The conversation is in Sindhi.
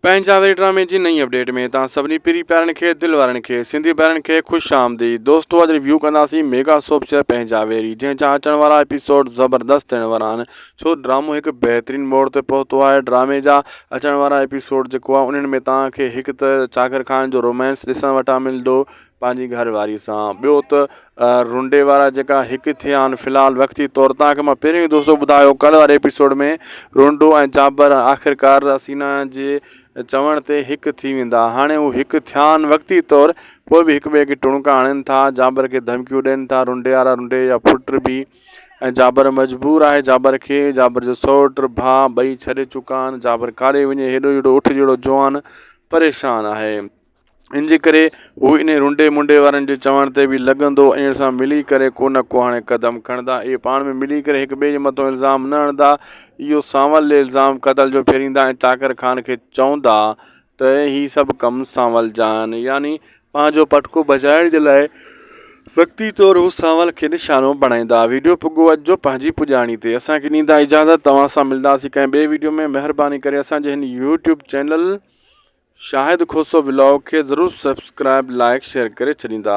پنهنجا وري ڊرامي جي نئين اپڊيٽ ۾ توهان سڀني پري پيارن کي دل وارن کي سنڌي ڀائرن کي خوش آمديد دوستو اڄ ريويو ڪنداسين ميگا سوپ شهر پنهنجا ويري جنهن جا اچڻ وارا ايپيسوڊ زبردست ٿيڻ وارا آهن ڇو ڊرامو هڪ بهترين موڙ تي پهتو آهي ڊرامي جا اچڻ وارا ايپيسوڊ جيڪو آهي انهن ۾ توهان کي هڪ ته چاڪر خان جو رومانس ڏسڻ وٽان ملندو پنهنجي گهر واري سان ٻيو ته رنڊي وارا جيڪا هڪ ٿيا آهن في الحال وقتي طور تان کي مان پهريون ئي دوستو ٻڌايو ڪلهه واري ايپيسوڊ ۾ رنڊو ۽ جابر آخرڪار حسينا جي چوڻ تي هڪ ٿي ويندا هاڻي هو هڪ ٿيا آهن وقتي طور پوء به هڪ ٻئي کي ٽڻڪا هڻن ٿا جابر کي ڌمڪيون ڏين ٿا رنڊي وارا رنڊي جا پٽ به ۽ جابر مجبور آهي جابر کي جابر جو سئوٽ ڀاء ٻئي ڇڏي چڪا آهن جابر ڪاڏي وڃي هيڏو هيڏو اٺ جهڙو جوان پريشان آهي ان جي ڪري هو انهي رنڊي منڊي وارن جي چوڻ تي به لڳندو ۽ انهن سان ملي ڪري ڪو نه ڪو هاڻي قدم کڻندا. اهي پاڻ ۾ ملي ڪري هڪ ٻئي جي مٿو الزام نه هڻندا. اهو سانول ڏي الزام قتل جو ڦيريندا ۽ چاڪر خان کي چوندا ته هي سڀ ڪم سانول جا آهن. يعني پنهنجو پٽڪو بچائڻ جي لاء وقتي طور هو سانول کي نشانو بڻائيندا. ويڊيو پڳو اڄ جو پنهنجي پڄاڻي تي. اسان کي ڏيندا اجازت. توهان سان ملنداسين ڪنهن ٻئي ويڊيو ۾. مهرباني ڪري اسان جي هن YouTube channel. Shahid Khoso vlog کي ضرور سبسڪرائب لائيڪ شيئر ڪري ڇڏيندا.